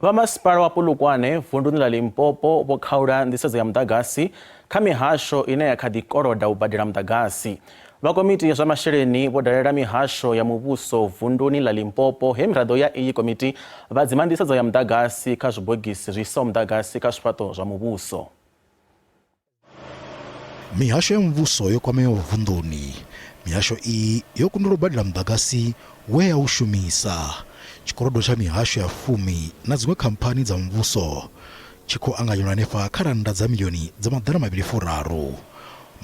Vha masipala wa Polokwane vunduni ḽa Limpopo vho khaula nḓisedzo ya muḓagasi kha mihasho ine ya kha ḓi koloda u badela muḓagasi. Vha komiti ya zwa masheleni vho dalela mihasho ya muvhuso vunduni ḽa Limpopo he miraḓo ya iyi komiti vha dzima nḓisedzo ya muḓagasi kha zwibogisi zwi isaho muḓagasi kha zwifhaṱo zwa muvhuso. Mihasho ya muvhuso yo kwameaho vunḓuni. Mihasho iyi yo kundelwa u badela muḓagasi we ya u shumisa. Tshikolodo tsha mihasho ya fumi na dziṅwe khamphani dza muvhuso tshi khou anganyelwa hanefha kha rannda dza miḽioni dza maḓana mavhili furaru.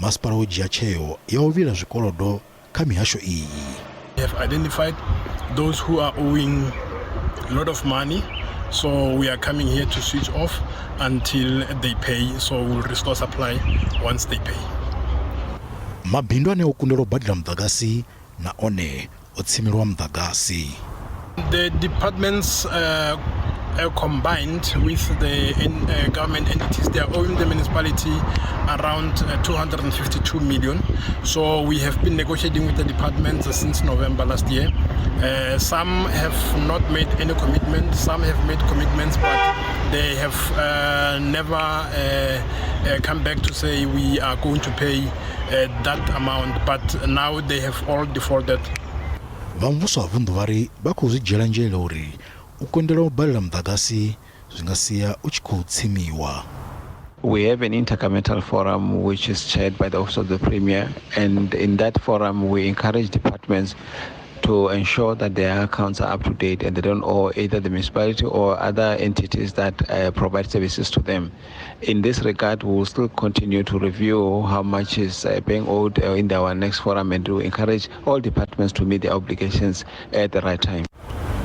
Masipala wo dzhia tsheo ya u vhila zwikolodo kha mihasho iyi. We have identified those who are owing a lot of money, so we are coming here to switch off until they pay, so we'll restore supply once they pay. Mabindu ane o kundelwa u badela muḓagasi na one o tsimelwa muḓagasi. The departments combined with the government entities, they are owing the municipality around 252 million. So we have been negotiating with the departments since November last year. Some have not made any commitment, some have made commitments, but they have never come back to say we are going to pay that amount, but now they have all defaulted. Vha muvhuso wa vunḓu vha ri vha khou zwi dzhiela nzhele uri u kundelwa u badela muḓagasi zwi nga sia u tshi khou tsimiwa. We have an intergovernmental forum which is chaired by the Office of the Premier, and in that forum we encourage departments to ensure that their accounts are up to date and they don't owe either the municipality or other entities that provide services to them. In this regard, we will still continue to review how much is being owed in our next forum and to encourage all departments to meet their obligations at the right time.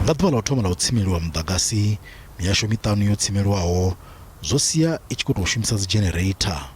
Nga ḓuvha ḽa u thoma ḽa u tsimeliwa muḓagasi, mihasho miṱanu yo tsimelwaho zwo sia i tshi khou tou shumisa dzi generator.